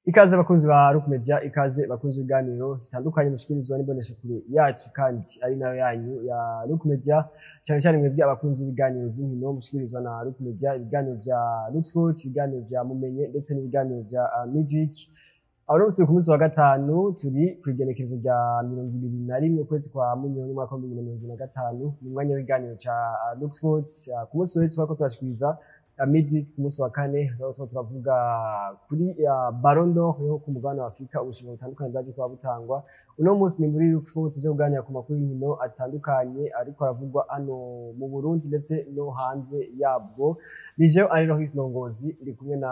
Ikaze bakunzi ba Rock Media, ikaze bakunzi ibiganiro bitandukanye mushikirizwa n'imbonesha kure yacu kandi ari nayo yanyu ya Rock Media, cyane cyane mwebwe abakunzi b'ibiganiro by'inkino mushikirizwa na Rock Media, ibiganiro bya Rock Sport, ibiganiro bya Mumenye ndetse n'ibiganiro bya Magic. Aho rero turi ku munsi wa gatanu, turi ku igenekerezo rya 21 ukwezi kwa Munyoni umwaka wa 2025, mu mwanya w'ibiganiro ca Rock Sport. Ku munsi w'ejo twariko turashikiriza Midweek, ku munsi wa kane turiko turavuga kuri Ballon d'Or yo ku mugabane wa Afrika, ubushimwe butandukanye bwaje kuba butangwa. Uno munsi ni muri Rock Sport, tuje kuganira ku makuru y'inkino atandukanye ariko aravugwa hano mu Burundi ndetse no hanze yabwo. Ni jewe Alain Loris Ndongozi, ndi kumwe na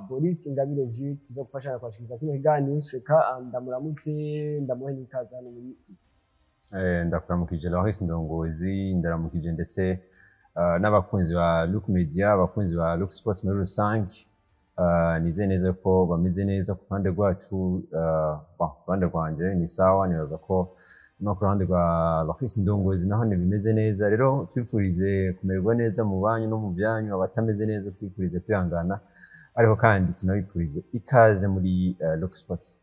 Boris Ingabire Jules, tuza gufashanya kubashikiriza kino kiganiro. Reka ndamuramutse, ndamuhe n'ikaze hano muri Ndakuramukije Loris Ndongozi, ndaramukije ndetse n'abakunzi ba Look Media, abakunzi ba Look Sports muri rusange. Nizeye neza ko bameze neza ku ruhande rwacu, bon, ku ruhande rwanje ni sawa, nibaza ko no ku ruhande rwa Loris Ndongozi naho bimeze neza. Rero twifurize kumererwa neza mu banyu no mu byanyu, abatameze neza twifurize kwihangana, ariko kandi tunabifurize ikaze muri Look Sports.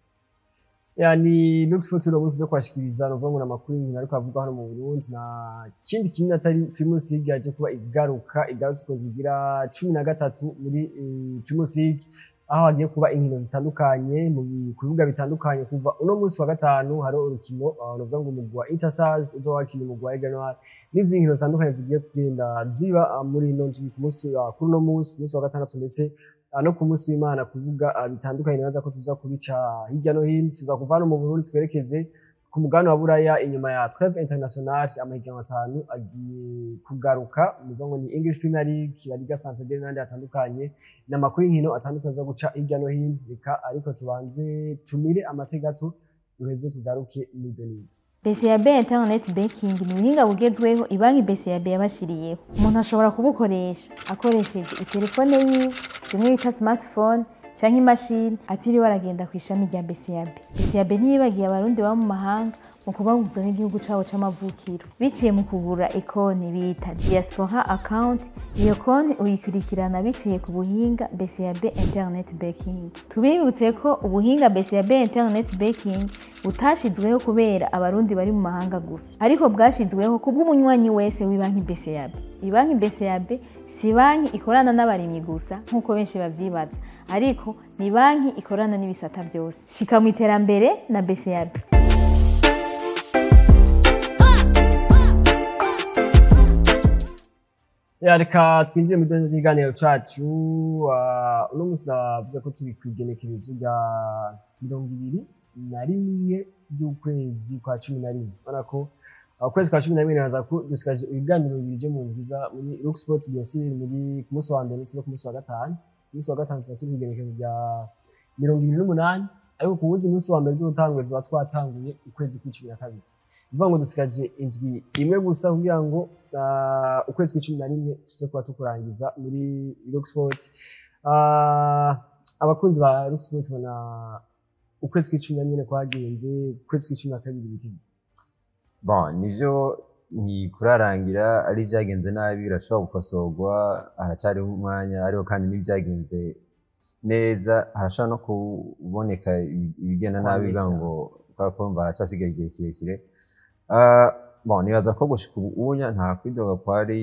Ya, ni Lux Sport uno munsi zo kwashikiriza no kuvuga amakuru y'inkino ariko avugwa hano mu Burundi, na kindi kinini atari Primus League yaje kuba igaruka, igarutse ku igira 13 muri Primus League, aho hagiye kuba inkino zitandukanye mu ku bibuga bitandukanye. Kuva uno munsi wa gatanu hari urukino novuga ngo umugwi wa Interstars uzo wakina umugwi wa Aigle Noir, n'izindi nkino zitandukanye zigiye kugenda ziba muri ino ndwi, ku munsi kuri uno munsi, ku munsi wa gatandatu ndetse no ku munsi w'Imana ku bibuga bitandukanye. Nibaza ko tuza kubica hirya no hino, tuza kuva hano mu Burundi twerekeze ku mugabane wa Buraya inyuma ya trêve internationale. Amahiganwa atanu agiye kugaruka, ni ngo ni English Premier League, La Liga Santander n'andi atandukanye, n'amakuru y'inkino atandukanye zo guca hirya no hino. Reka ariko tubanze tumire amate gato, duheze tugaruke mw'idonido. BCAB Internet Banking ni ubuhinga bugezweho ibanki BCAB yabashiriyeho. Umuntu ashobora kubukoresha akoresheje itelefone yiwe, bimwe bita smartphone, canke imashini, atiriwe aragenda ku ishami rya BCAB. BCAB ntiyibagiye Abarundi baba mu mahanga mu kubahuza n'igihugu cabo c'amavukiro, biciye mu kugura ikonti bita Diaspora Account. Iyo konti uyikurikirana biciye ku buhinga BCAB Internet Banking. Tubibutse ko ubuhinga BCAB Internet Banking butashizweho kubera Abarundi bari mu mahanga gusa, ariko bwashizweho kubw'umunywanyi wese w'ibanki BCAB. Ibanki BCAB si banki ikorana n'abarimyi gusa nk'uko benshi bavyibaza, ariko ni banki ikorana n'ibisata vyose. Shika mu iterambere na BCAB. Ya, reka twinjire mu kiganiro cacu. Uno munsi navuze ko turi kw'igenekerezo rya 21 ry'ukwezi kwa 11. Urabona ko ukwezi kwa 11, naza ko dusigaje ibiganiro bibiri byo mu ndwiza muri Rock Sport, bien sûr, muri ku munsi wa mbere ndetse no ku munsi wa gatanu. Ku munsi wa gatanu tuba turi kw'igenekerezo rya 28, ariko ku wundi munsi wa mbere tuzotanguye, tuzoba twatanguye ukwezi kw'icumi na kabiri. Bivuga ngo dusigaje indwi imwe gusa kugira ngo ukwezi kw'icumi na rimwe tuze kuba tukurangiza muri Rock Sport. Abakunzi ba Rock Sport, bona ukwezi kw'icumi na rimwe kwagenze, ukwezi kw'icumi na kabiri bitege. Bon, nivyo, ntikurarangira, ari ibyagenze nabi birashobora gukosorwa, haracyariho umwanya, ariko kandi n'ibyagenze neza harashobora no kuboneka ibigenda nabi bivuga ngo kubera ko urumva haracyasigaye igihe kirekire. Bon, nibaza ko gushika ubu unya nta kwidoga kwari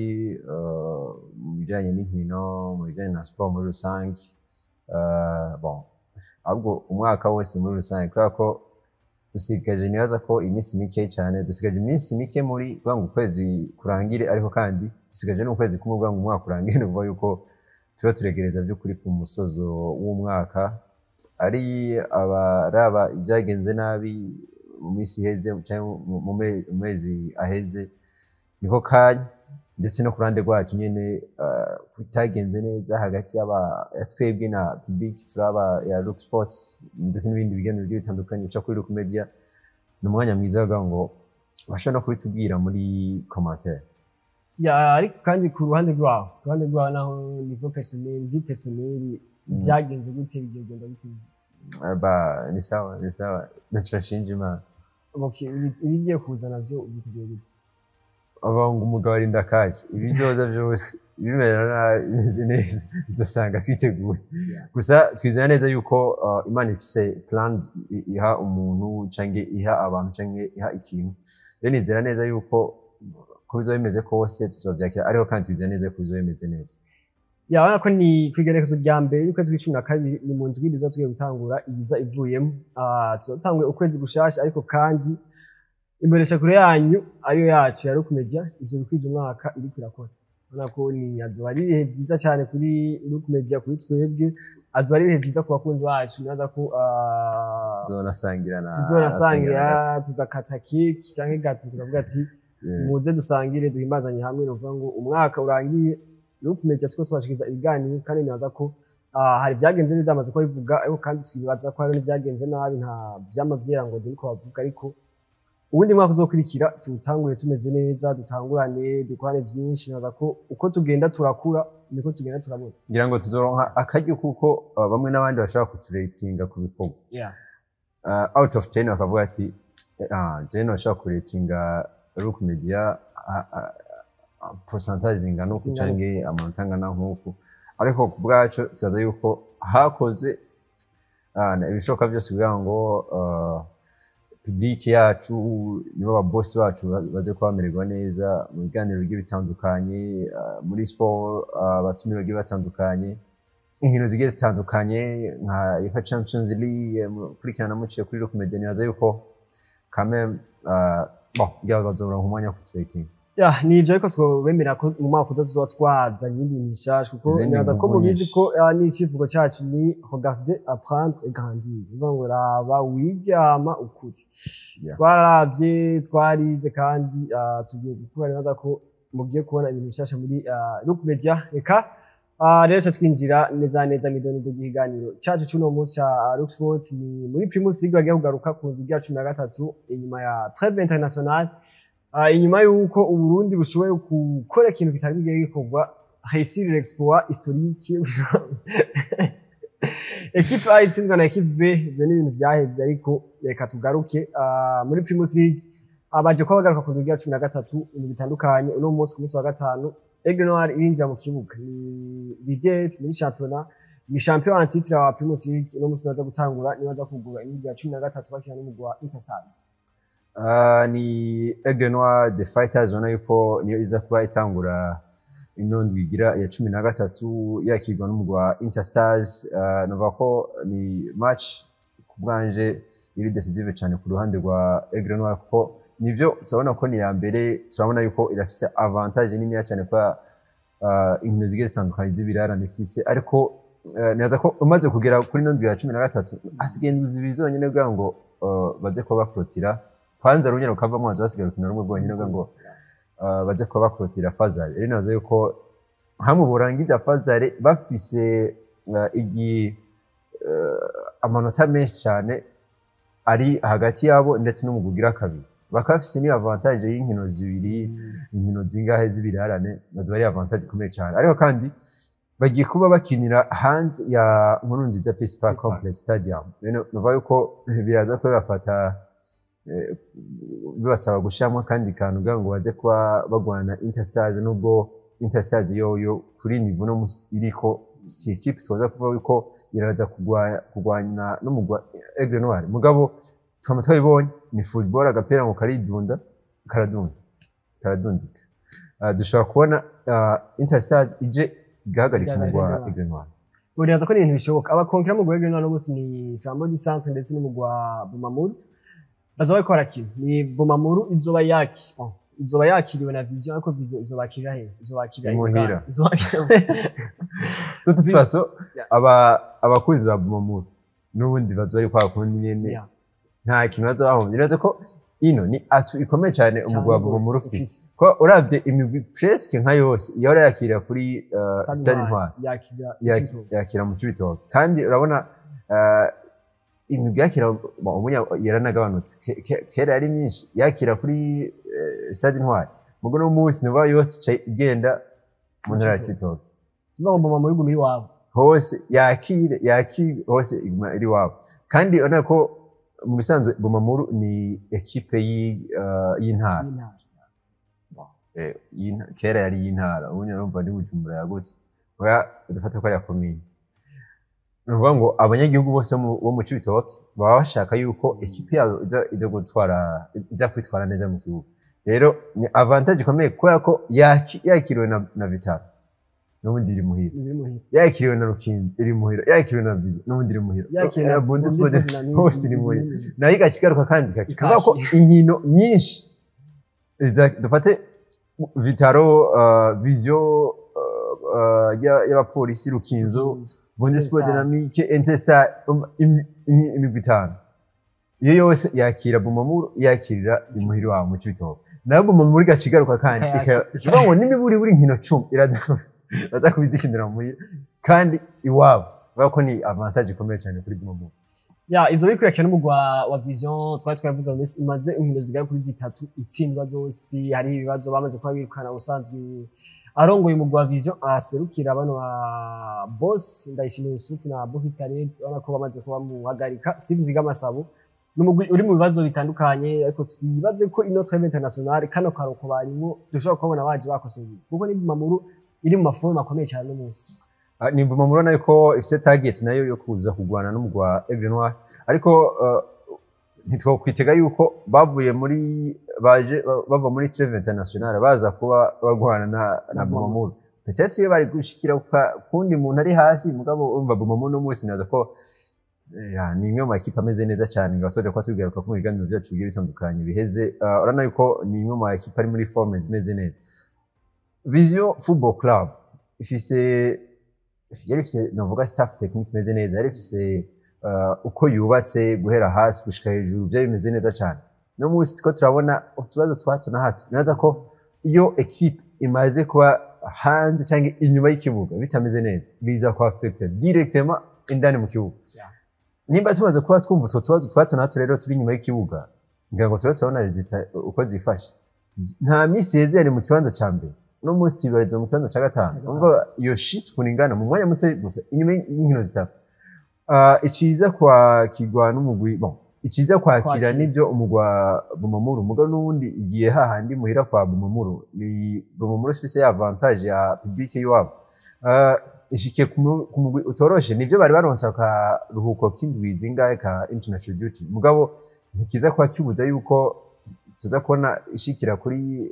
mu bijanye n'inkino, mu bijanye na sport muri rusange. Bon, ahubwo umwaka wose muri rusange, kubera ko dusigaje, nibaza ko iminsi mike cyane, dusigaje iminsi mike muri kugira ngo ukwezi kurangire, ariko kandi dusigaje n'ukwezi kumwe kugira ngo umwaka urangire. Ni ukuvuga yuko tuba turegereza by'ukuri ku musozo w'umwaka. Ari abaraba ibyagenze nabi mu minsi iheze cyangwa mu mezi aheze, niko kanya, ndetse no ku ruhande rwacu nyene kutagenze neza hagati y'aba ya twebwe na public turaba ya Look Sports ndetse n'ibindi biganiro bigiye bitandukanye bica kuri Look Media, ni umwanya mwiza kugira ngo bashobora no kubitubwira muri commentaire. Ya, ariko kandi ku ruhande rwawe naho niveau personnel, vie personnelle, byagenze gute, bigenda gute? Ba, ni sawa, ni sawa, naco nshinja Imana. Okay, ibigiye kuza navyo byiteguye gute? Ngo umugabo arinda kaje, ibizoza byose bimera nabi, bimeze neza, uzosanga twiteguye. Gusa twizera neza yuko Imana ifise plan iha umuntu canke iha abantu canke iha ikintu. Rero nizera neza yuko ko bizoba bimeze kose tuzovyakira, ariko kandi twizera neza ko bizoba bimeze neza. Yabona ko ni kw'igerekezo rya mbere y'ukwezi kw'icumi na kabiri, ni mu ndwi rizoba tugiye gutangura iyiza ivuyemo. Tuzotanguye ukwezi gushasha, ariko kandi imboneshakure yanyu ariyo yacu ya Rock Media izoba ikwije umwaka iriko irakora. Urabona ko ni azoba ari ibihe vyiza cyane kuri Rock Media, kuri twebwe azoba ari ibihe vyiza ku bakunzi bacu. Nibaza ko tuzonasangira na tuzonasangira, tugakata cake canke gâteau, tukavuga ati muze dusangire, duhimbazanye hamwe. Ni ukuvuga ngo umwaka urangiye Rock Media turiko tubashikiriza ibiganiro, kandi nibaza ko hari ibyagenze neza, amaze kuba bivuga, ariko kandi twibaza ko hari n'ibyagenze nabi. Nta vyama vyera ngo ndiko bavuga, ariko ubundi mwaka uzokurikira tuwutangure tumeze neza, dutangurane, dukorane vyinshi. Nibaza ko uko tugenda turakura niko tugenda turabona. Ngira ngo tuzoronka akaryo kuko bamwe n'abandi bashobora kuturetinga ku bikorwa out of 10, bakavuga ati je noshobora kuretinga Rook Media pourcentage zingana uku Zingana uku. Canke amanota angana nk'uku. Ariko ku bwacu tukaza yuko hakozwe ibishoboka byose kugira ngo public yacu, nibo babosi bacu, baze kuba bamererwa neza mu biganiro bigiye bitandukanye, muri sport, abatumire bagiye batandukanye, inkino zigiye zitandukanye nka UEFA Champions League, kurikirana muciye kuri Rock Media. Nibaza yuko quand même bon, ngira bazoronka umwanya wo kuturetinga. Ya, ni ivyo, ariko twobemera ko mu mwaka uza tuzoba twazanye ibindi bintu bishasha, kuko Izindi nibaza ko nguvu mubizi nyinshi. ko n'icivugo cacu ni "Regarder, apprendre et grandir", bivuga ngo raba, wiryama, ukuri. Twararavye, twarize, kandi tugiye gukura. Nibaza ko mugiye kubona ibintu bishasha muri Rook Media. Reka rero ca twinjira neza neza mw'idonido ry'ikiganiro cacu c'uno munsi ca Rook Sports. Ni muri Primus League bagiye kugaruka ku ndwi ya 13 inyuma ya trêve internationale, inyuma y'uko Uburundi bushoboye gukora ikintu kitari bwigere gikorwa, réussir l'exploit historique, équipe A itsindwa na équipe B. Ivyo ni ibintu vyaheze, ariko reka tugaruke muri Primus League. Baje kuba bagaruka ku ndwi ya 13, ibintu bitandukanye. Uno munsi ku munsi wa gatanu Aigle Noir irinjira mu kibuga, ni leader muri championnat, ni champion en titre wa Primus League. Uno munsi baza gutangura, nibaza kugura indwi ya 13 bakina n'umugwi wa Interstars. Ni Aigle Noir the Fighters, ubona yuko niyo iza kuba itangura ino ndwi igira ya 13, yakirwa n'umugwi wa Interstars. Novuga ko ni match ku bwanje iri décisive cyane ku ruhande rwa Aigle Noir, kuko nivyo turabona ko ni ya mbere, turabona yuko irafise avantage niniya cyane kubera inkino zigiye zitandukanye z'ibirarane ifise. Ariko nibaza ko umaze kugera kuri ino ndwi ya 13, hasigaye indwi zibiri zonyene kugira ngo baze kuba bakurotira kwanza runyene rukavamo, haza hasigaye urukino rumwe rwonyene kugira ngo baze kuba bakurotira fazare. Rero nibaza yuko hamwe borangiza fazare bafise amanota menshi cyane ari hagati yabo ndetse n'umugwi ugira kabiri, bakaba bafise niyo avantage y'inkino zibiri, inkino zingahe z'ibirarane, nazo ari avantage ikomeye cyane. Ariko kandi bagiye kuba bakinira hanze ya Nkurunziza Peace Park Peace Park. Complex Stadium. Rero nuvuga yuko biraza kuba bibafata bibasaba gushiramo akandi kantu kugira ngo baze kuba bagwana Interstars, nubwo Interstars yoyo kuri niveau no musi iriko si équipe tuza kuvuga yuko iraza kugwanya n'umugwa Aigle Noir. Mugabo twama twabibonye, ni football, agapira ngo karidunda, karadunda, karadundika. Dushobora kubona Interstars ije igahagarika umugwi wa Igahagarika. Aigle Noir. Buribaza ko ni ibintu bishoboka. Abakonkera mu Aigle Noir no munsi ni Flambeau du Centre ndetse n'umugwi wa Bumamuru bazoba bariko barakina. Ni Bumamuru izoba yaki, bon, izoba yakiriwe na Vision, ariko Vision izobakirira he? Izobakirira Imuhira. Izobakirira. De toute façon, aba abakunzi ba Bumamuru n'ubundi bazoba ari kwa kundi nyene, nta kintu bazoba bahombye. Nibaza ko ino ni atout ikomeye cyane umugwi wa Cyane Bumamuru gose, ufise, ufise. ko uravye imigwi presque nka yose yahora yakira kuri Stade Intwari yakira Cibitoke. Yakira mu Cibitoke. Kandi urabona imigwi yakira, bon, ubu yaranagabanutse. Kera yari myinshi yakira kuri Stade Intwari, mugo no munsi niba yose ica igenda mu ntara ya Cibitoke. Tuvuga ngo Bumamuru iguma iwabo. Hose yakire, yakire hose, iguma iri iwabo. Kandi urabona ko mu bisanzwe Bumamuru ni équipe y'intara. Y'intara. Kera yari y'intara, ubu urumva ni Bujumbura yagutse, oya, dufate ko ari iya komine. Ni ukuvuga ngo abanyagihugu bose bo mu Cibitoke baba bashaka yuko ekipe yabo iza gutwara, iza kwitwara neza mu kibuga. Rero ni avantage ikomeye kubera ko yakiriwe na Vital'O, n'ubundi iri muhira. Iri muhira. Yakiriwe na Rukinzo, iri muhira. Yakiriwe na Vision, n'ubundi iri muhira. Yakiriwe na Na Bundesport, Bundesport hose iri muhira, nayo igaca igaruka kandi Ikakira. ikavuga ko inkino nyinshi dufate Vital'O, Vision, y'abapolisi, Rukinzo, Bundesport, Interstar. Dynamique, Interstar, imigwi itanu iyo yose yakira Bumamuru, yakirira imuhira iwabo mu Cibitoke, nayo Bumamuru igaca igaruka kandi Ikayakira. Ivuga ngo n'imiburi buri nkino 10 iraza baza kubizikinira muhira kandi iwabo. Bavuga ko ni avantage ikomeye cyane kuri Bumamuru. Ya, izo biri kurekera n'umugwa wa Vision twari twaravuze mu minsi imaze inkino zigera kuri zitatu itsindwa zose. Hari ibibazo, bamaze kuba birukana usanzwe arongoye umugwa wa Vision, aserukira bano ba boss Ndayishimiye Yusuf na Bofis Kareb. Urabona ko bamaze kuba muhagarika Steve Zigamasabo. N'umugwi uri mu bibazo bitandukanye, ariko twibaze ko ino trêve internationale, kano karuko barimo, dushobora kubabona baje bakosoye, kuko ni Bumamuru iri mu ma forme akomeye cyane no munsi. Ah, ni Bumamuru nayo ko ifite target nayo yo kuza kurwana n'umugwa wa Aigle Noir, ariko ntitwokwitega yuko bavuye muri baje bava muri trêve internationale baza kuba bagwana na Bumamuru. Peut-être iyo bari gushikira kundi muntu ari hasi, mugabo urumva Bumamuru no munsi naza ko ya, ni imwe mu makipe ameze neza cyane, ngo tujya kuba tubigaruka ko mu biganiro byacu bigiye bitandukanye biheze. Urabona yuko ni imwe mu makipe ari muri forme zimeze neza. Vision Football Club ifise, yari ifise, navuga, staff technique imeze neza, yari ifise uko yubatse guhera hasi gushika hejuru, byari bimeze neza cyane. No munsi two turabona utubazo twa hato na hato. Nibaza ko iyo equipe imaze kuba hanze cyangwa inyuma y'ikibuga bitameze neza, biza ku affecter directement indani mu kibuga. Nimba tumaze kuba twumva utwo tubazo twa hato na hato rero turi inyuma y'ikibuga, ngira ngo tube turabona résultat uko zifashe. Nta misi yeze yari mu kibanza ca mbere, uno munsi tubarizwa mu kibanza ca gatanu. Ca gatanu. Umva iyo shit ukuntu ingana mu mwanya muto gusa inyuma y'inkino zitatu. Iciza kwakirwa n'umugwi, bon, iciza kwakira Kwakira. nibyo umugwi wa Bumamuru, mugabo n'ubundi igiye hahandi muhira kwa Bumamuru, ni Bumamuru ifise ya avantage ya public y'iwabo. Ishikiye ku mugwi utoroshe. Nibyo bari baronse akaruhuko k'indwi zingahe ka international duty, mugabo ntikiza kuba kibuza yuko tuza kubona ishikira kuri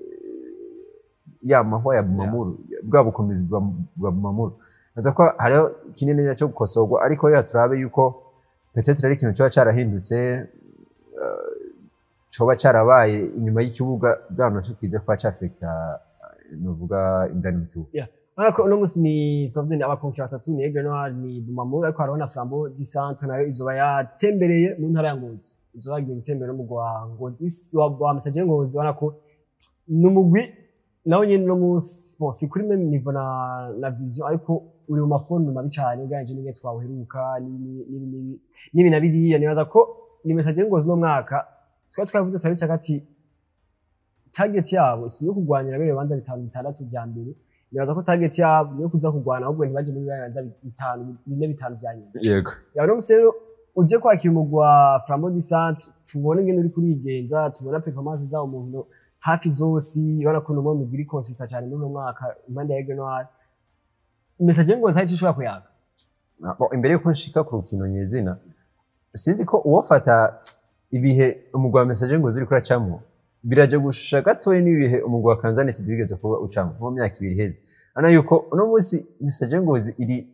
ya mahwa ya Bumamuru, bwa bukomezi bwa Bumamuru. Naza ko hariho kinini cyo gukosorwa, ariko rero turabe yuko peut-être ari ikintu coba carahindutse, coba carabaye inyuma y'ikibuga bwa naco kiza kuba c'affecta, novuga, indani mu kibuga. Ariko uno munsi ni twavuze ni abakonkera batatu: ni Aigle Noir, ni Bumamuru, ariko hariho na Flambeau du Centre, nayo izoba yatembereye mu ntara ya Ngozi, izoba yagiye gutembera no mu wa Ngozi wa Messager Ngozi. Ubona ko ni umugwi nawe nyene uno munsi, bon, si kuri même niveau na Vision, ariko uri mu ma forme mabi cyane ugereranyije n'ingene twawuheruka n'ibi n'ibi na biriya. Nibaza ko ni Messager Ngozi uno mwaka twari twavuze turabica ati target yabo si iyo kurwanira bene bibanza bitanu bitandatu vya mbere. Nibaza ko target yabo niyo kuza kurwana, ahubwo ntibaje muri bibanza bitanu, bine, bitanu vya nyuma. Ya, uno musi rero uje kwakira umugwi wa Flambeau du Centre, tubone ingene uri kurigenza, tubona performance zabo mu nkino hafi zose. Ubona ko numwe mugwi uri consistent cyane muri uno mwaka impande ya Aigle Noir. Messager Ngozi hari ico ishobora kuyaga. Ah, bon, imbere yuko nshika ku rukino nyezina, sinzi ko uwofata ibihe umugwi wa Messager Ngozi uriko uracamwo, biraje gushusha gatoya n'ibihe umugwi wa Kayanza United wigeze kuba ucamwo nko mu myaka 2 iheze. Urabona yuko uno munsi Messager Ngozi iri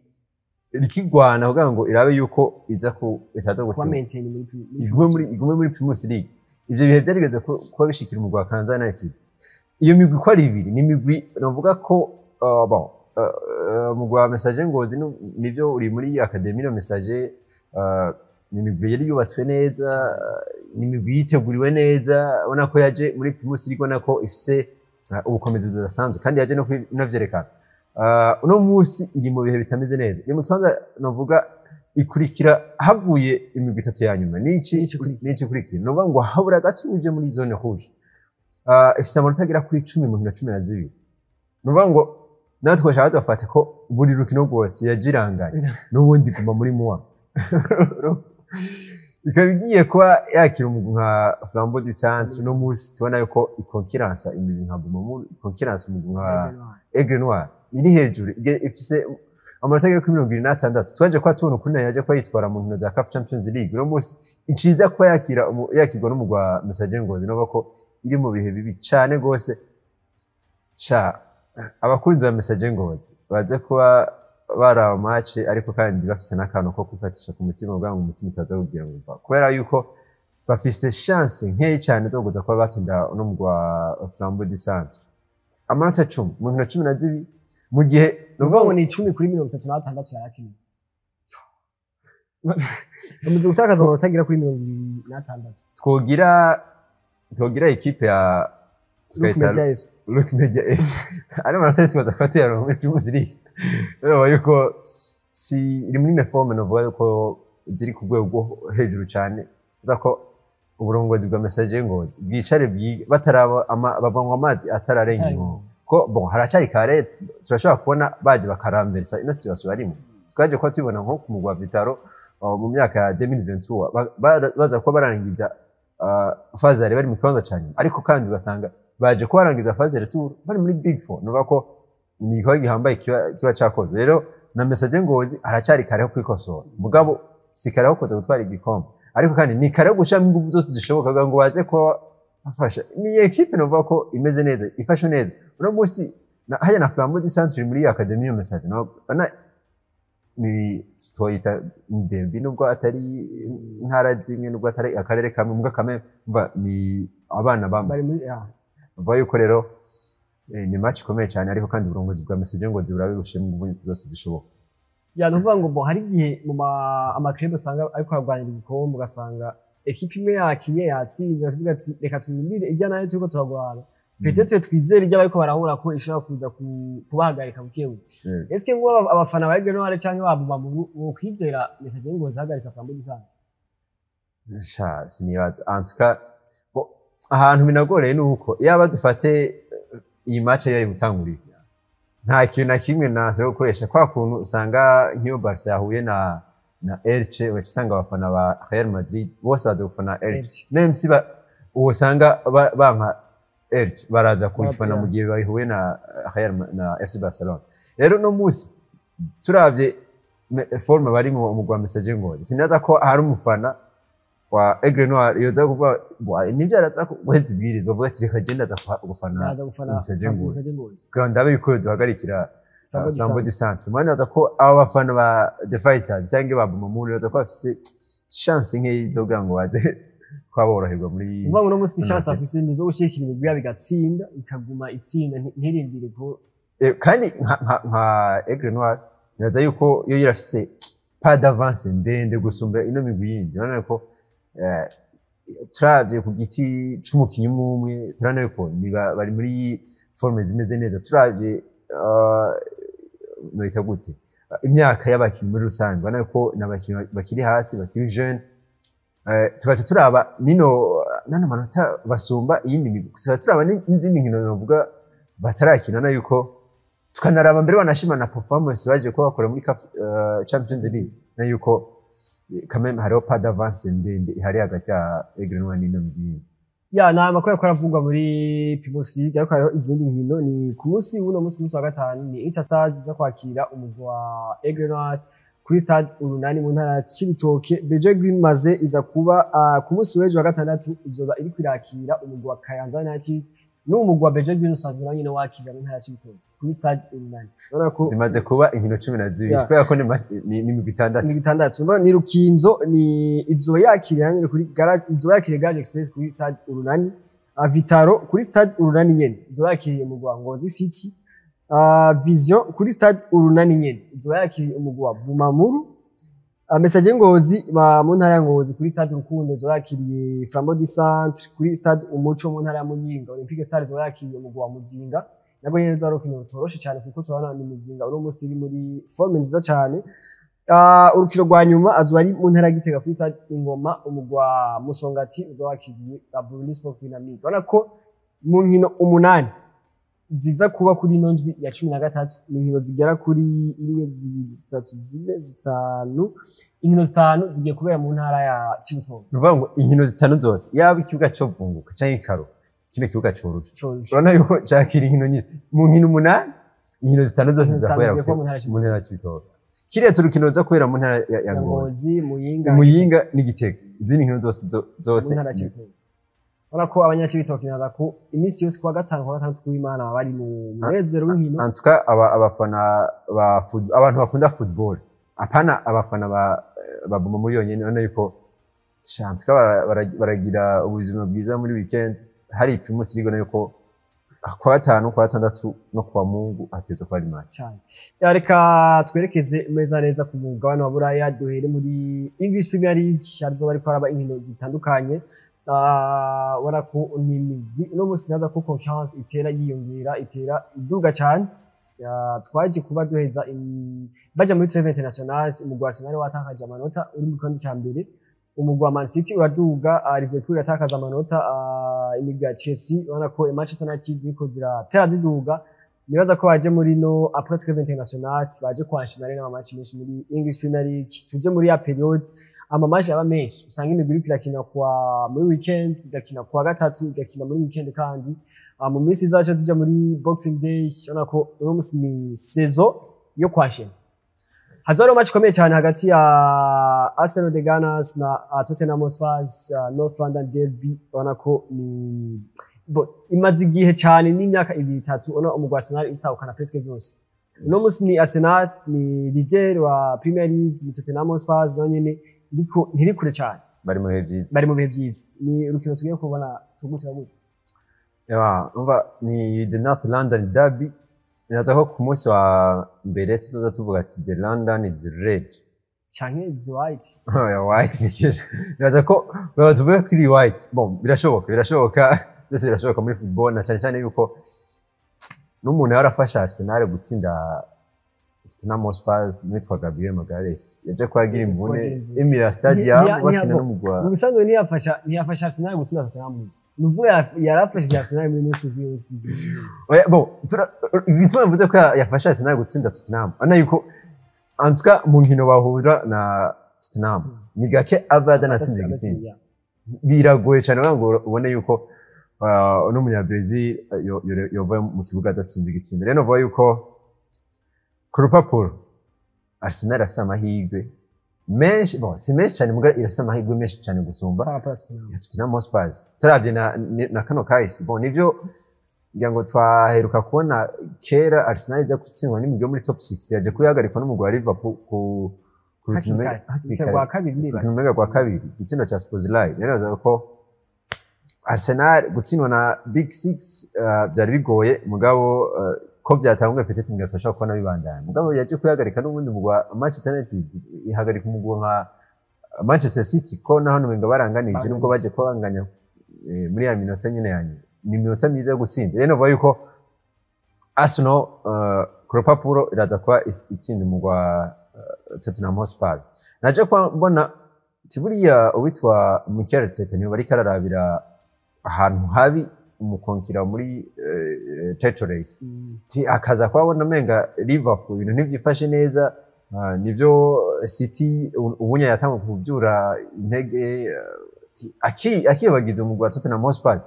irikigwana kugira ngo irabe yuko iza ku itaza kuba gutsindwa, maintain muri igume muri Primus League. Ivyo bihe byarigeze kuba bishikira umugwi wa Kayanza United. Iyo migwi uko ari ibiri ni imigwi novuga ko bon, umugwi wa Messager Ngozi nivyo uri muri Académie no Messager, ni imigwi yari yubatswe neza, ni imigwi yiteguriwe neza. Ubona ko yaje muri Primus League, ubona ko ifise ubukomezi budasanzwe, kandi yaje no inavyerekana. Uno munsi iri mu bihe bitameze neza, iri mu kibanza novuga ikurikira havuye imigwi itatu ya nyuma n'ici N'ici ikurikira. N'ici ikurikira, nuvuga ngo habura gato uje muri zone rouge. Ifise amanota agera kuri 10 mu nkino 12. Nuvuga ngo natwe twashaka tugafata ko buri rukino rwose yagiranganye n'ubundi guma muri muwa. Ikaba igiye kuba yakira umugwi nka Flambeau du Centre. No munsi tubona yuko ikonkiransa imigwi nka Bumamuru, ikonkiransa umugwi nka Aigle Noir iri hejuru, ifise amanota agera kuri 76. Twaje kuba tubona ukuntu yaje kuba yitwara mu nkino za CAF Champions League. Uno munsi iciza kuba yakira yakirwa n'umugwi wa Messager Ngozi, nubwo ko iri mu bihe bibi cane gose. Sha, abakunzi ba Messager Ngozi baze kuba baraba match, ariko kandi bafise n'akantu ko kwifatisha ku mutima kugira ngo umutima utaza kugira ngo uva, kubera yuko bafise chance nkeyi cane zo kuza kuba batsinda uno mugwi wa Flambeau du Centre, amanota 10 mu nkino 12, mu gihe Ni ukuvuga ngo ni 10 kuri 36 yarakinye, bamaze gutakaza amanota agera kuri 26. Twogira équipe ya Look tukayita Media FC. Look Media FC, ari amanota tubaza kuba tuyaronka muri Primus League. Urumva yuko si iri muri méforme, novuga yuko ziri ku rwego rwo hejuru cyane. Uza ko uburongozi bwa Messager Ngozi bwicare bwige bataraba bavuga ngo amazi atararenga inkombe, ko bon, haracyari kare, turashobora kubona baje bakaramversa ino situation barimo. Twaje kuba tubibona nko ku mugwa Vital'O mu myaka ya 2023, baza kuba barangiza phase aller bari mu kibanza ca nyuma, ariko kandi ugasanga baje kuba barangiza phase retour bari muri big four. Nuvuga ko ni igikorwa gihambaye kiba cakozwe. Rero na Messager Ngozi haracyari kare ho kwikosora, mugabo si kare ho kuza gutwara igikombe, ariko kandi ni kare ho gushiramo ingufu zose zishoboka kugira ngo baze kuba bafasha. Ni équipe novuga ko imeze neza, ifashwe neza uno munsi na hajya na Flambeau du Centre iri muri Académie Messager. No na ni twoyita ni derby, nubwo atari intara zimwe, nubwo atari akarere kamwe, mbwa kamwe mba ni abana bamwe Bari muri ya. Bavuga yuko rero ni match ikomeye cyane, ariko kandi uburongozi bwa Messager Ngozi burabirushemo ingufu zose zishoboka. Ya, nuvuga ngo bo hari igihe mu ama club usanga ariko arwanira igikombe, ugasanga équipe imwe yakinye yatsinze, bakavuga ati reka turindire ibya nayo turiko turagwana, peut-être twizere ibyo bariko barahura ko ishobora kuza kubahagarika bukebuke. Eske ngo abafana ba Aigle Noir canke ba Bumamuru bokwizera Messager Ngozi ihagarika Flambeau du Centre? Sha, sinibaza. En tout cas, bo, ahantu binagoreye ni uko yaba dufate iyi match yari gutangurira, nta kintu na kimwe nashoboye gukoresha kwa kuntu usanga nk'iyo Barca yahuye na Elche, ugaca usanga abafana ba Real Madrid bose baza gufana Elche, Elche. même si uwo usanga banka Elche, baraza kuyifana mu gihe bahuye na Real na FC Barcelona. Rero no munsi turavye forme barimo umugwi wa Messager Ngozi, sinaza ko hari umufana wa Aigle Noir yoza kuvuga nibyo araza guheza ibwirizwa avuga ati reka genda aza gufana Ndaza gufana Messager Ngozi Messager Ngozi kugira ngo ndabe yuko duhagarikira Flambeau du Flambeau Centre. du Centre. Mwana naza ko aba bafana ba The Fighters cyangwa ba Bumamuru baza ko bafise chance nkeyi zo kugira ngo baze kuba boroherwa muri Uvuga ngo uno munsi muri chance market. afise ni zo gushikira imigwi yabo igatsinda, ikaguma itsinda, ntirindire ko Kandi nka Aigle Noir nibaza yuko yo irafise pas d'avance ndende gusumba ino migwi yindi. Urabona ko turavye ku giti c'umukinyi umwe umwe, turabona yuko bari muri forme zimeze neza. Turavye noyita gute, imyaka y'abakinyi muri rusange, urabona ko ni abakinyi bakiri hasi, bakiri jeune. Tugaca turaba nino nano manota basumba iyindi migwi, tugaca turaba n'izindi nkino novuga batarakina, na yuko tukanaraba mbere wanashima na performance baje kuba bakora muri CAF Champions League, na yuko quand même hariho pas d'avance ndende ihari hagati ya Aigle Noir n'ino migwi yindi. Ya, ni amakuru ariko aravugwa muri Primus League, ariko hariho izindi nkino. Ni ku munsi w'uno munsi, ku munsi wa gatanu, ni Interstars iza kwakira umugwi wa Aigle Noir kuri Stade Urunani mu ntara ya Cibitoke. BG Green maze iza kuba ku munsi w'ejo wa gatandatu izoba iri kwirakira umugwi wa Kayanza United, n'umugwi wa BG Green usanzwe nawo nyene wakira mu ntara ya Cibitoke kuri Stade Urunani. Urabona ko Zimaze kuba inkino 12, kubera ko ni imigwi itandatu. Ni bitandatu. Ni Rukinzo, ni izoba yakiriye nyene kuri garage, izoba yakiriye Garage Express kuri Stade Urunani. Vital'O kuri Stade Urunani nyene izoba yakiriye umugwi wa Ngozi City. Vision kuri Stade Urunani nyene izoba yakiriye umugwi wa Bumamuru. Messager Ngozi ba mu ntara ya Ngozi kuri Stade Rukundo izoba yakiriye Flambeau du Centre. Kuri Stade Umuco mu ntara ya Muyinga, Olympique Star izoba yakiriye umugwi wa Muzinga. Nabwo nyene izoba ari urukino rutoroshe cyane, kuko turabona ni Muzinga uno munsi iri muri forme nziza cyane. Urukino rwa nyuma azoba ari mu ntara ya Gitega kuri Stade Ingoma, umugwi wa Musongati uzoba wakiriye Burundi Sport Dynamique. Urabona ko mu nkino umunani Ziza kuba kuri ino ndwi ya 13, ni inkino zigera kuri imwe, zibiri, zitatu, zine, zitanu, inkino zitanu zigiye kubera mu ntara ya Cibitoke. Ni ukuvuga ngo inkino zitanu zose, yaba ikibuga co vunguka canke kikaro, kino kibuga coroshe. Coroshe. Urabona yuko cakira inkino nyinshi. Mu nkino umunani, inkino zitanu zose Inkino ziza zitanu kubera zigiye kuba mu ntara ya mu ntara ya Cibitoke, kiretse urukino ruza kubera mu ntara ya ya Ngozi, Ngozi, Muyinga, Muyinga n'Igitega. Izindi nkino zose zose mu ntara ya Cibitoke. Urabona ko abanyacibitoke naza ko iminsi yose kuwa gatanu, kuwa gatandatu w'Imana baba bari mu munezero w'inkino. En tout cas, abafana ba abantu bakunda football, apana abafana ba Bumamuru yonyene, urabona yuko sha, en tout cas baragira ubuzima bwiza muri weekend. Hari Primus League, urabona yuko kuwa gatanu, kuwa gatandatu no kuwa Mungu hategerezwa kuba ari match. Cyane. Ya, reka twerekeze neza neza ku mugabane wa Buraya, duhere muri English Premier League, harizo bariko haraba inkino zitandukanye. Ubona ko ni imigwi uno munsi naza ko concurrence itera yiyongera, itera iduga cyane. Ya, twaje kuba duheza baja muri trêve internationale, umugwi wa Arsenal watakaje amanota, uri mu gikombe ca mbere. Umugwi wa Man City uraduga, Liverpool iratakaza amanota, imigwi ya Chelsea, ubona ko Manchester United ziriko ziratera ziduga. Nibaza ko baje muri no après trêve internationale baje kwanshina rero ama match menshi muri English Premier League. Tuje muri ya période ama match aba menshi, usanga imigwi iriko irakina kwa muri weekend, igakina kwa gatatu, igakina muri weekend, kandi mu minsi izaca tuja muri Boxing Day. Urabona ko uno munsi ni saison yo kwanshina. Hazoba hariho match ikomeye cyane hagati ya Arsenal the Gunners na Tottenham Hotspur, North London Derby. Urabona ko ni bo imaze igihe cyane, n'imyaka ibiri, itatu, ubona umugwi wa Arsenal itahukana presque zose. Uno munsi ni Arsenal ni leader wa Premier League, ni Tottenham Hotspur nayo nyene iriko ntiri kure cyane. Bari mu bihe byiza. Bari mu bihe byiza. Ni urukino tugiye kubona tugutira gute? Ya, umva, ni the North London Derby. Nibaza ko ku munsi wa mbere tuzoza tuvuga ati "The London is red." Canke is white. Oya, white ni kesho. Nibaza ko baba tuvuga ko iri white. Bon, birashoboka, birashoboka. Byose birashoboka muri football, na cyane cyane yuko n'umuntu yarafasha Arsenal gutsinda Tottenham Hotspur witwa Gabriel Magalhaes yaje kuhagira Yaje imvune kuhagira imvune. Emirates Stadium bakina n'umugwa. Mu bisanzwe ntiyafasha Arsenal gutsinda Tottenham gusa, ni ukuvuga yarafashije Arsenal muri ino season yose. Oya, bon, igituma mvuze ko yafasha Arsenal gutsinda Tottenham, urabona yuko en tout cas mu nkino bahura na Tottenham ni gake aba adanatsinze igitsinda. Biragoye cyane kugira ngo ubone yuko uno munya-Brazil yova mu kibuga adatsinze igitsinda. Rero novuga yuko ku rupapuro Arsenal irafise amahirwe menshi, bon, si menshi cyane, muga irafise amahirwe menshi cyane gusumba Par rapport à Tottenham. ya Tottenham Hotspur. Turavye na kano kahise, bon, nivyo ngira ngo twaheruka kubona kera Arsenal iza gutsindwa n'imigwi yo muri top 6, yaje kuyihagarikwa n'umugwi wa Liverpool ku Hakiri rukino kare. hakiri kare. Rwa kabiri nibaza. Urukino umenga rwa kabiri, igitsindo ca Szoboszlai. Rero nibaza ko Arsenal gutsindwa na Big Six byari bigoye, mugabo ko byatanguye peut-être ngo turashobora kubona bibandanya, mugabo yaje kuyihagarika n'ubundi mugwi wa Manchester United, ihagarika umugwi nka Manchester City, ko naho numenga baranganije, nubwo baje kuba banganya muri ya minota nyene ya nyuma, ni iminota myiza yo gutsinda. Rero novuga yuko Arsenal ku rupapuro iraza kuba itsinda umugwi wa Tottenham Hotspur. Naje kuba mbona ati buriya uwitwa Mikel Arteta niwe bariko ararabira ahantu habi umukonkira muri title race. Ti akaza kuba abona umenga Liverpool ibintu ntivyifashe neza, nivyo City ubunya yatangwa kuvyura intege, akibagiza umugwi wa Tottenham Hotspur.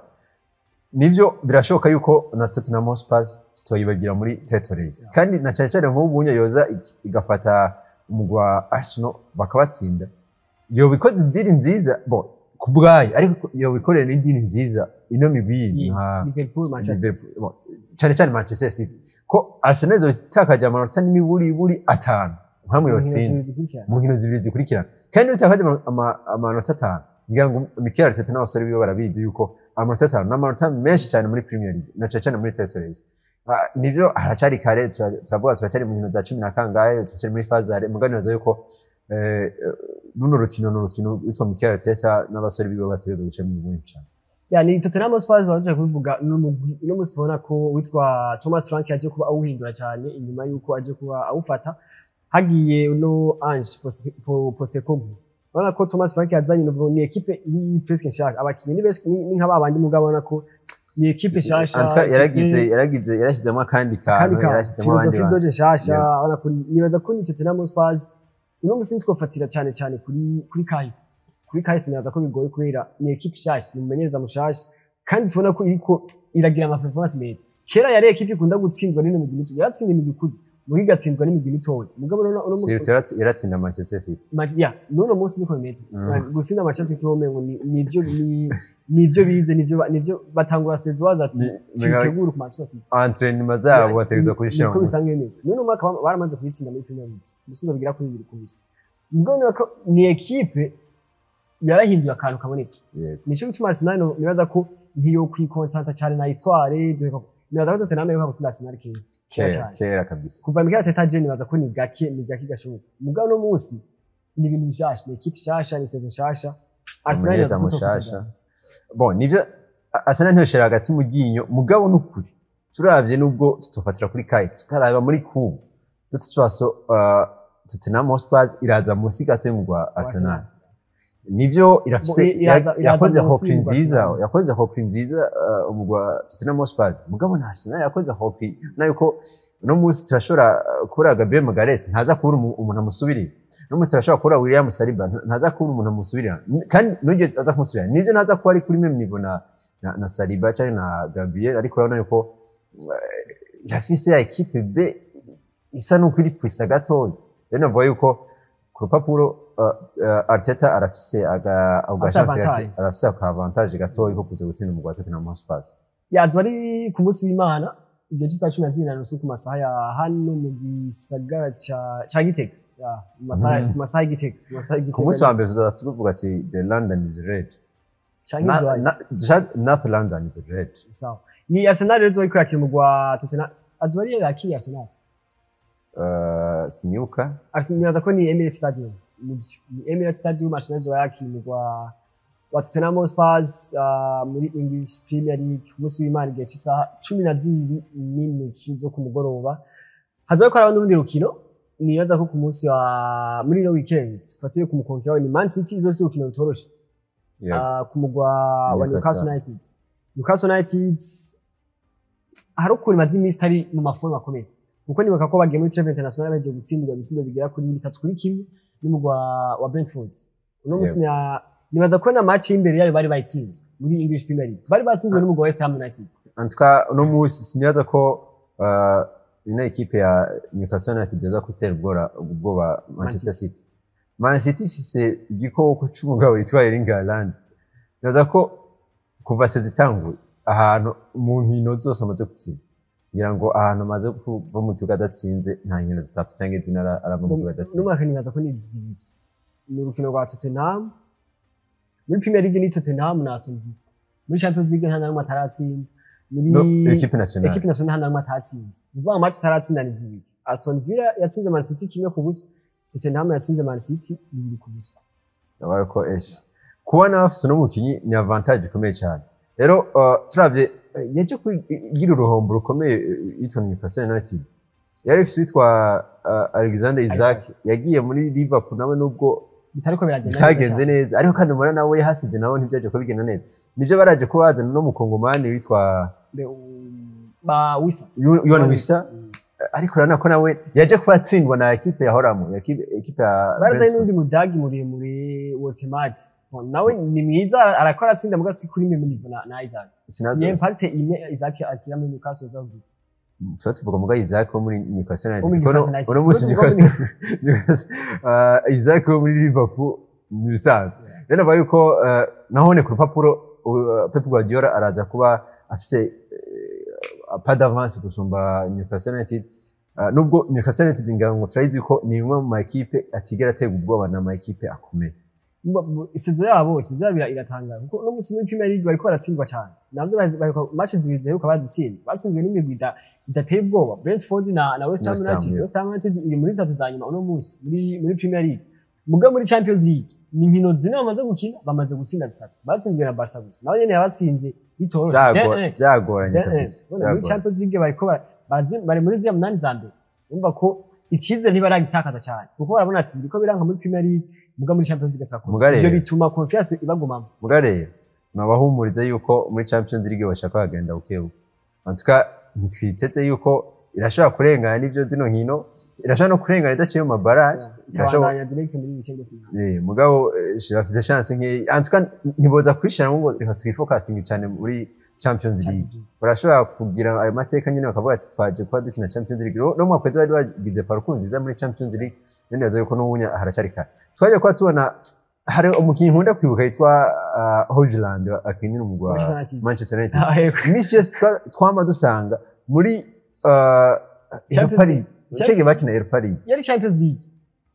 Nivyo birashoboka yuko na Tottenham Hotspur tutoyibagira muri title race, kandi na cyane cyane nk'ubu bunya yoza igafata umugwi wa Arsenal bakabatsinda, yobikoze idiri nziza, bon, ku bwayo, ariko yobikorera n'idiri nziza ino migwi yindi nka Liverpool, Manchester City. Liverpool, bon, cyane cyane Manchester City, ko Arsenal izotakaje amanota n'imiburiburi atanu nkamwe Mu nkino yotsinda zibiri zikurikirana. Mu nkino zibiri zikurikirana, kandi iyo utakaje amanota atanu, ngira ngo Mikel Arteta n'abasore biwe barabizi yuko amanota atanu ni amanota menshi cyane muri Premier League, na cyane cyane muri title race. Nivyo haracari kare, turavuga turacyari mu nkino za cumi na kangahe, turacyari muri phase aller, mugabo nibaza yuko runo rukino ni urukino witwa Mikel Arteta n'abasore biwe bategerezwa gushiramo ibintu cyane. Ya, ni Tottenham Hotspur baje kubivuga, n'umugwi uno munsi ubona ko witwa Thomas Frank yaje kuba awuhindura cyane inyuma yuko aje kuba awufata, hagiye uno Ange Postecoglou. Urabona ko Thomas Frank yazanye, nuvuga ni équipe iri presque nshaka, abakinnyi ni benshi, ni nka babandi, mugabo ubona ko Ni équipe nshasha. En tout cas, yaragize yarashyizemo akandi kandi kantu, ka yarashyizemo abandi philosophie bantu. de jeu nshasha. Yeah. Urabona ko nibaza ko ni Tottenham Hotspur uno musi ntitwofatira cyane cyane kuri kahise. Nibaza ko bigoye kubera ni équipe nshasha, ni umumenyereza mushasha, kandi tubona ko iriko iragira ama performance meza. Kera yari équipe ikunda gutsindwa n'imigwi mito, yaratsinda imigwi ikuze muga igatsindwa n'imigwi mitoya. Mugabo uno Surtout yaratsinda Manchester City. Ya, n'uno munsi niko bimeze. Gutsinda Manchester City womengo nivyo nivyo bize, nivyo batangura saison baza ati tuyitegure ku Manchester City. Entraînement zabo bategerezwa kuzishira niko mu mutwe. Bisanzwe bimeze. N'uno mwaka baramaze kuyitsinda muri Premier League ibitsindo bigera kuri 2-0. Ubwo ni ko ni équipe yarahinduye akantu kaboneka. Nico gituma Arsenal nibaza ko ntiyo kwikontanta cyane na histoire duheka. Nibaza ko Tottenham iheruka gutsinda Arsenal kera kera Kera cyane. Kera kabisa. Kuva Mikel Arteta aje nibaza ko ni gake gashoboka. Mugabo no munsi ni ibintu bishasha, ni équipe nshasha, ni saison nshasha. Arsenal Umumenyereza nibaza ko mushasha. Bon, nivyo, Arsenal ntiyoshira hagati mu ryinyo, mugabo n'ukuri turavye nubwo tutofatira kuri kahise, tukaraba muri kubu de toute façon, Tottenham Hotspur iraza munsi gato y'umugwi wa Arsenal. Nivyo, irafise Bo, iraza yakoze munsi hockey y'umugwi wa nziza. Arsenal. Yakoze hockey nziza umugwi wa Tottenham Hotspur, mugabo na Arsenal yakoze hockey nayo ko uno munsi turashobora kubura Gabriel Magalhaes, ntaza kubura umuntu amusubirira. Uno munsi turashobora kubura William Saliba, ntaza kubura umuntu amusubirira, kandi n'ugiye aza kumusubirira nivyo ntaza kuba ari kuri même niveau na Saliba cyangwa na Gabriel, ariko urabona yuko irafise ya équipe B isa nuko iri kwisa gatoya. Rero navuga yuko ku rupapuro Arteta arafise aga ako Afise gachance gake, avantage. arafise aka avantage gatoya ko kuza gutsinda umugwi wa Tottenham Hotspur. Yazo ari ku munsi w'Imana igihe cy'isaha 12:30 ku masaha ya hano mu gisagara ca Gitega. Ya, mu masaha ku masaha y'Igitega, ku masaha y'Igitega. Ku munsi wa mbere tuzaza tuvuga ati the London is red. Canke is white. North London is red. Sawa, ni Arsenal rero izoba iriko yakira umugwi wa Tottenham. Azoba ari yakiriye Arsenal. Sinibuka. Arsenal nibaza ko ni Emirates Stadium. Nivyo, ni Emirates Stadium. Arsenal izoba yakira umugwi wa Tottenham Hotspur muri English Premier League ku munsi w'Imana igihe cy'isaha 12:30 zo ku mugoroba. Hazoba ko harabaho n'urundi rukino nibaza ko ku munsi wa muri ino weekend fatire ku mukonkera ni Man City izofise urukino rutoroshe ku mugwa wa Newcastle Newcastle. United. Newcastle United hari ukuntu imaze iminsi itari mu ma forme akomeye, kuko nibuka ko bagiye muri trêve internationale bagiye gutsindirwa ibitsindo bigera kuri 3-1 n'umugwa wa Brentford. Uno munsi nibaza ko na match y'imbere yayo bari bayitsinzwe muri English Premier League, bari batsinzwe n'umugwa wa West Ham United. En tout cas, uno munsi sinibaza ko ino équipe ya Newcastle United yoza gutera ubwoba Manchester City. Man City ifise igikoko c'umugabo yitwa Erling Haaland. Nibaza ko kuva saison itanguye, ahantu mu nkino zose amaze gukina, ngira ngo ahantu amaze kuva mu kibuga adatsinze, nta nkino zitatu cyangwa zine arava mu kibuga adatsinze. N'umwaka nibaza ko ni zibiri, ni urukino rwa Tottenham muri Premier League, ni Tottenham na Aston Villa. Muri Champions League nta n'umwe ataratsinda. Muri No, équipe nationale. Équipe nationale nta n'umwe atatsinze. Ni ukuvuga ngo match itaratsinda ni zibiri: Aston Villa yatsinze Man City 1-0, Tottenham yatsinze Man City 2-0. Yabaye ko eshi kuba nawe afise uno mukinyi ni avantage ikomeye cyane. Rero turavye yaje kugira uruhombo rukomeye yitwa Newcastle United yari ifise witwa Alexander Isak, yagiye muri Liverpool nawe nubwo bitariko biragenda bitagenze neza, ariko kandi ubona nawe yahasize nawe ntibyaje kuba bigenda neza. Nibyo, baraje kuba bazana no mukongomani witwa ba Wisa. Yoane Wissa, ariko urabona ko nawe yaje kuba atsindwa na équipe yahoramo, équipe ya Barazanye Brentford. n'undi mudagi muremure Woltemade, nawe ni mwiza, arakora atsinda muga si kuri même niveau na Isak. Si impact imwe Isak agira muri Newcastle zavuga. Tuba tuvuga muga Isak wo muri Newcastle United. Wo muri Kuko Newcastle United. uno munsi Tuba tuvuga Newcastle, Isak wo muri Liverpool ni bisanzwe. Rero navuga yuko nahone ku rupapuro Pep Guardiola araza kuba afise pas d'avance gusumba Newcastle United. Nubwo Newcastle United ngira ngo turayizi ko ni imwe mu ma équipe atigera aterwa ubwoba na ma équipe akomeye. Saison yabo iratangaje, kuko uno munsi muri Premier League bariko baratsindwa cyane. Navyo baheruka match zibiri ziheruka bazitsinze, batsinzwe n'imigwi idateye ubwoba, Brentford na West Ham West Ham, United. yeah. West Ham United iri muri zitatu za nyuma uno munsi muri Premier League. Mugabo muri Champions League ni inkino zine bamaze gukina, bamaze gutsinda zitatu. Batsinzwe na Barca gusa, naho nyene yabatsinze bitoroshe. Byagoranye kabisa. Ubona muri Byagoranye. Champions League bariko bari muri ziriya munani za mbere. Urumva ko icyizere ntibaragitakaza cyane, kuko barabona ati biriko biranka muri Premier League, muga muri Champions League turakora. Muga rero. Ivyo bituma confiance ibagumamo. Muga rero Nabahumuriza yuko muri Champions League bashaka bagenda bukebu. En tout cas, ntitwiteze yuko irashobora kurengana n'ivyo zino nkino, irashobora no kurengana idaciye mu mabarrage. Irashobora Ikabandanya direct muri huitième de finale. Mugabo bafise chance nke. En tout cas, ntiboza kwishira ngo reka twifocusinge cyane muri Champions League. Barashobora kugira ayo mateka nyine, bakavuga ati twaje kuba dukina Champions League. No mwaka weze bari bagize parcours nziza muri Champions League. None yaza yuko n'ubunya haracyari kare. Twaje kuba tubona hari umukinnyi nkunda kwibuka yitwa Hojlund, akinira umugwi wa Manchester United. Manchester United. Ah, yego. Iminsi yose twama dusanga muri Champions Europa League. League. Cege bakina Europa League. Yari Champions League.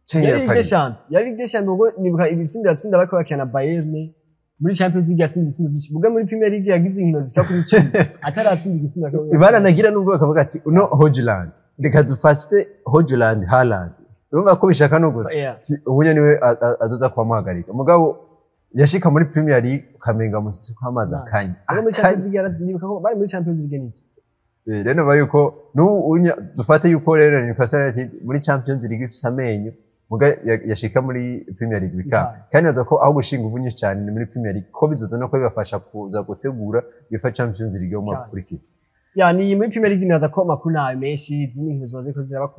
Cege Yari Europa Ligue des League. Champions. Yari Ligue des Champions, ubwo nibuka ibitsinda yatsinda bariko bakina na Bayern. Muri Champions League yatsinze ibitsindo byinshi. Muga muri Premier League yagize inkino zishika kuri 10 ataratsinda igitsinda kimwe. Baranagira nubwo bakavuga ati uno Hojlund, reka dufate Hojlund Haaland, urumva ko bishaka no gusa. Ati, ubunya niwe azoza kubamuhagarika. Mugabo yashika muri Premier League ukamenga musutse kw'amazi akanya. Muga muri Champions League nibuka ko bari muri Champions League niki. Rero ba yuko n'ubu dufate yuko rero Newcastle United muri Champions League ifise amenyo, muga yashika muri Premier League bikanga. Bikanga. Kandi naza ko aho gushinga ubu nyinshi cyane ni muri Premier League, ko bizoza no ko bibafasha kuza gutegura UEFA Champions League yo mu mwaka Cyane. ukurikira. Ya, ni muri Premier League nibaza ko amakuru nayo menshi, izindi nkino zoze ko ziraba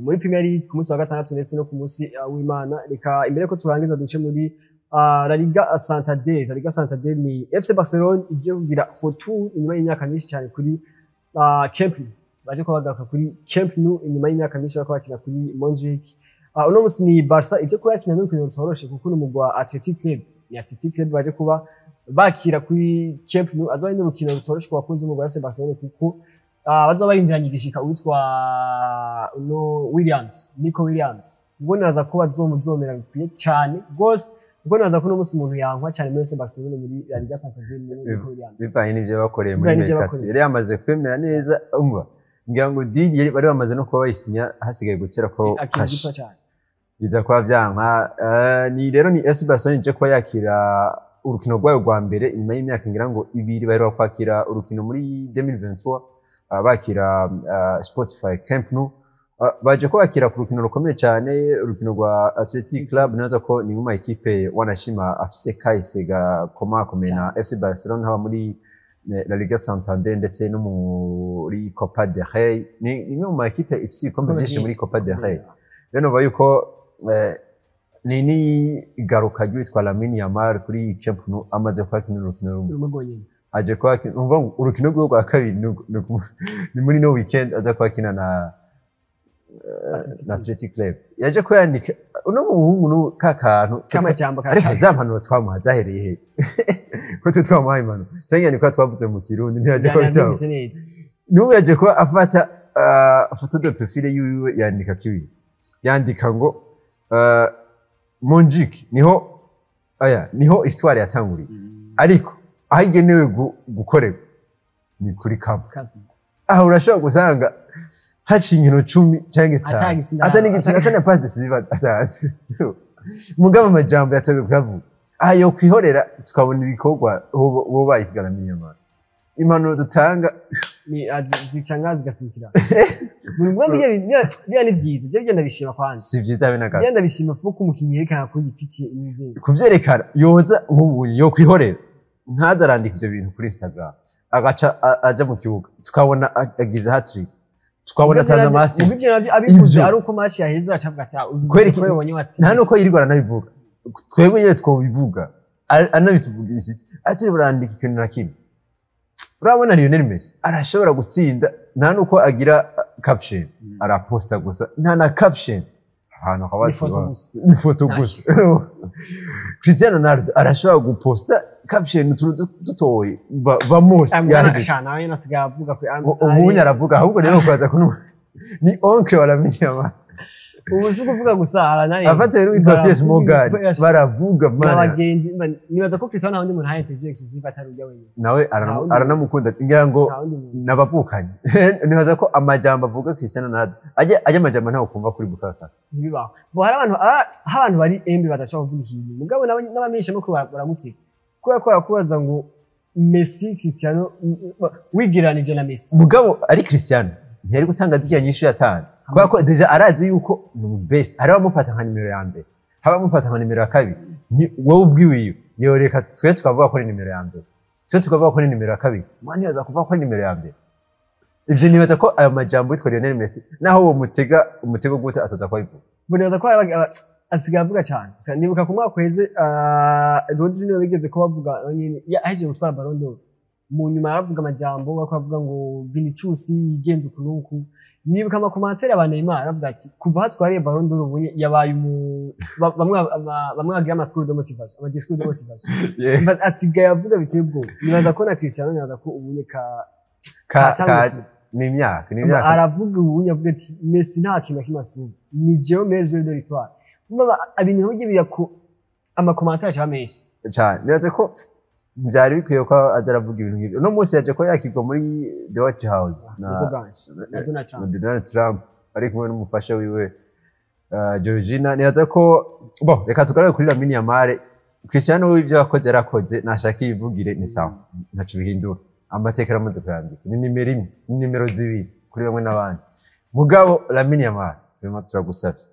muri Premier League ku munsi wa gatandatu ndetse no ku munsi w'Imana. Reka imbere ko turangiza duce muri La Liga Santander. La Liga Santander ni FC Barcelone igiye kugira retour inyuma y'imyaka myinshi cyane kuri Camp Nou. Baje kuba bagaruka kuri Camp Nou inyuma y'imyaka myinshi bariko bakina kuri Montjuic. Uno munsi ni Barca ije kuba yakina n'urukino rutoroshe, kuko ni umugwi wa Athletic Club. Ni Athletic Club baje kuba bakira kuri Camp Nou. Azoba ari n'urukino rutoroshe ku bakunzi b'umugwi wa FC Barcelone, kuko bazoba barindiranye igishika uwitwa uno Williams, Nico Williams. Ubwo naza ko bazomuzomera bikwiye cyane rwose, ubwo naza ko uno munsi umuntu yankwa cyane muri FC Barcelone muri La Liga Santander ni Nico Williams. Bivanye n'ivyo bakoreye muri Bivanye n'ivyo Mercato. bakoreye. Yari yamaze kwemera neza, umva ngira ngo Didier bari bamaze no kuba bayisinya, hasigaye gutera ko Akina cash. gito cyane. Biza kuba vyanka. Ni rero ni FC Barcelona ije kuba yakira urukino rwayo rwa mbere inyuma y'imyaka ngira ngo 2. Baheruka kwakira urukino muri 2023, bakira Spotify Camp Nou. Baje ko bakira ku rukino rukomeye cyane, urukino rwa Athletic Club. Naza ko ni mu ekipe wanashima afise kahise gakomakomeye na FC Barcelona, haba muri La Liga Santander ndetse no muri Copa del Rey. Ni imwe mu ma ekipe ifise ibikombe byinshi muri Copa del Rey. Rero numva yuko ni n'igaruka ry'uwitwa Lamine Yamal kuri Camp Nou, amaze kwakina urukino rumwe. Rumwe rwonyene. Aje kwakina, umva ngo urukino rwe rwa kabiri ni muri no weekend aza kwakina na Athletic na Athletic Club. Yaje kuyandika uno muhungu nu ka kantu K'amajambo. Ariko Kacanye. za mpanuro twamuha zahereye he? Ko twe twamuhaye impanuro cyangwa ni ko twavuze mu Kirundi, ntiyaje ko bitabo. Yabyumvise neza. N'ubu yaje kuba afata photo de profil yiwe, yandika kiwi, yandika ngo Montjuic niho aya niho histoire yatanguriye, ariko aho igenewe gukorerwa ni kuri Camp. Aho urashobora gusanga haciye inkino 10 cyangwa 5 Atagitsinda. ata n'igitsinda, ata na passe décisive atazi. Mugabo amajambo yateguye kuyavuga aha yo kwihorera, tukabona ibikorwa wobaye ikigaramiye impanuro dutanga. Ni zica nka zigasukira buri mwanya. Biriya ni byiza, je bigenda bishima kwanza. Si byiza habe na gato. Bigenda bishima kuko umukinnyi yerekana ko yifitiye imizero. Kuvyerekana yoza nk'ubu yo kwihorera, ntaze arandika ivyo bintu kuri Instagram, agaca aja mu kibuga tukabona agize hat-trick, tukabona atanze ama assist. Ibyo navyo abikuze Ivyo. ari uko match yaheze acavuga ati: "Ah, uyu Kubera iki- ko yabonye watsinze." Nta nuko yirirwa aranabivuga, twebwe nyene twobivuga anabituvugishije atari burandika ikintu na kimwe. Urabona Lionel Messi arashobora gutsinda, nta nuko agira caption, araposta gusa, nta na caption ahantu haba. Ni photo gusa. Ni photo gusa. Cristiano Ronaldo arashobora guposta caption utuntu dutoyi, vamos. Yahejeje. Ashana nawe nasigaye avuga ko Ubunya aravuga ahubwo rero ukaza kuno ni oncle waramenya ama Ubu si ukuvuga gusa, aranaye. Afata rero witwa Piers Morgan, baravuga mana. N'abagenzi nibaza ko Cristiano nta wundi muntu haye interview exclusive atari ujya wenyine. Nawe Nta wundi. aranamukunda ngira ngo. Nta wundi muntu. Nabavukanye, nibaza ko amajambo avuga Cristiano Ronaldo ajya amajambo ntawe kumva kuri Bukayo Saka. Ntibibaho bo, hari abantu hari abantu bari embi badashobora kuvuga ikintu, mugabo n'abamenyeshamakuru baragutega kubera ko barakubaza ngo Messi, Cristiano, wigereranije na Messi. Mugabo ari Cristiano ntiyari gutanga ziriya nyinshi yatanze, kubera ko déjà arazi yuko ni umu best. Hari abamufata nka nimero ya mbere, hari abamufata nka nimero ya kabiri. Ni wowe ubwiwiwe Yoreka twe tukavuga ko ari nimero ya mbere, twe tukavuga ko ari nimero ya kabiri, mani yaza kuvuga ko ari nimero ya mbere. Ivyo nibaza ko ayo majambo yitwa Lionel Messi, naho uwo mutega umutego gute, azoza kubivuga. Mboneza ko asigaye avuga cyane. Nibuka ku mwaka uheze, Rodri niwe bigeze ko bavuga nyine ahejeje gutwara Ballon d'Or, mu nyuma yaravuga amajambo bako avuga ngo Vinicius yigenza uku n'uku. Nibuka ama commentaires aba Neymar aravuga ati kuva aho atwariye Ballon d'Or ubu yabaye bamwe bagira ama discours de motivation, ama discours de motivation. But asigaye avuga biteye ubwoba. Nibaza ko na Cristiano, nibaza ko ubunye ka katanguye. Ni imyaka. Aravuga ubunye, avuga ati Messi nta kintu na kimwe asumba, ni jewe meilleur joueur de l'histoire. Mba ibintu nk'ibyo biraku ama commentaires aba menshi. Cyane. Nibaza ko byari bikwiye ko aza aravuga ibintu nk'ibyo. Uno munsi yaje ko yakirwa muri The White House na Maison Blanche na Donald Trump. Na Donald Trump ari kumwe n'umufasha wiwe, Georgina. Nibaza ko, bon, reka tugaruke kuri Lamine Yamal. Cristiano we ibyo yakoze yarakoze, nashaka yivugire ni sawa, ntaco bihindura, amateka aramaze kuyandika, ni nimero 1, ni nimero 2 kuri bamwe n'abandi. Mugabo Lamine Yamal, vraiment turagusavye,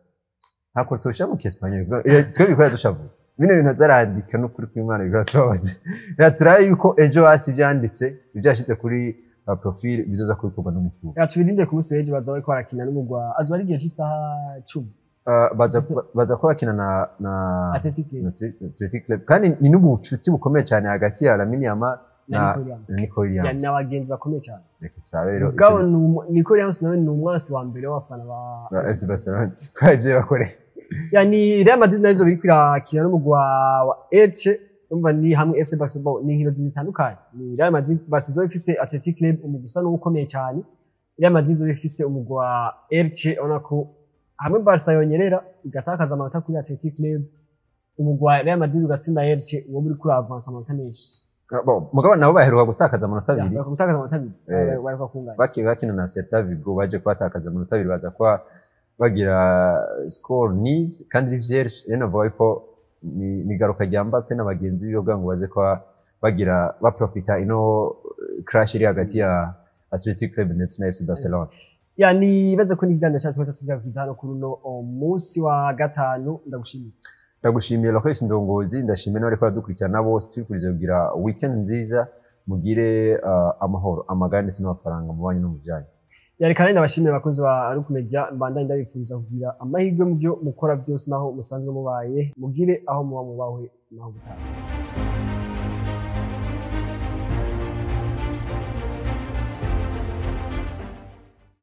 ntako tushira mu Kiespanyol, twe bikora dushavuye bino bintu azarandika no kuri kw'Imana bikora tubabaze. Reka turabe yuko ejo hasi ivyanditse, ibyo yashize kuri profil bizoza kubikorwa n'umukuru. Reka tubirinde ku munsi w'ejo, baza bariko barakina n'umugwa, azoba ari igihe c'isaha 10. Baza kuba bakina na Athletic Club. Na Athletic Club, kandi ni n'ubucuti bukomeye cyane hagati ya Lamine Yamal na na Nico Williams. Na Nico Ya, Williams. ni abagenzi bakomeye cyane. Reka turabe rero. Mugabo Nico Williams nawe ni umwansi wa mbere w'abafana ba Ba FC Barcelona kwa ibyo bakoreye. Ya, ni Real Madrid nazo biriko irakina n'umugwa wa Elche. Umva, ni hamwe FC Barcelona, ni inkino zibiri zitandukanye. Ni Real Madrid, Barcelona ifise Athletic Club, umugwi usa n'uwukomeye cyane. Real Madrid izoba ifise umugwi wa Elche. Ubona ko hamwe Barca yonyerera igatakaza amanota kuri Athletic Club, umugwi wa Real Madrid ugatsinda Elche, uwo uri kuri avance amanota menshi. Bon, mugabo nabo baheruka gutakaza amanota 2. Bariko gutakaza amanota 2, bariko kunganya. Bakina na Celta Vigo, baje kubatakaza amanota 2, baza kuba bagira score ni kandi vierge. Rero navuga ko ni garuka rya Mbappe na bagenzi biwe kugira ngo baze kuba bagira baprofita ino clash iri hagati ya Athletic Club ndetse na FC Barcelona. Ya, nibaze ko n'ikiganiro cyacu twari tuvuga hano kuri uno munsi wa gatanu. Ndagushimiye. Ndagushimiye Lokesh Ndongozi, ndashimiye n'abariko baradukurikirana bose. Twifurije kugira weekend nziza, mugire amahoro, amagara ndetse n'amafaranga mu banyu no mu byanyu. Yareka kandi ndabashimira abakozi ba Aruku Media, mbandanye ndabifuriza kugira amahirwe mu byo mukora byose naho musanzwe mubaye, mugire aho muba mubahwe naho gutaha.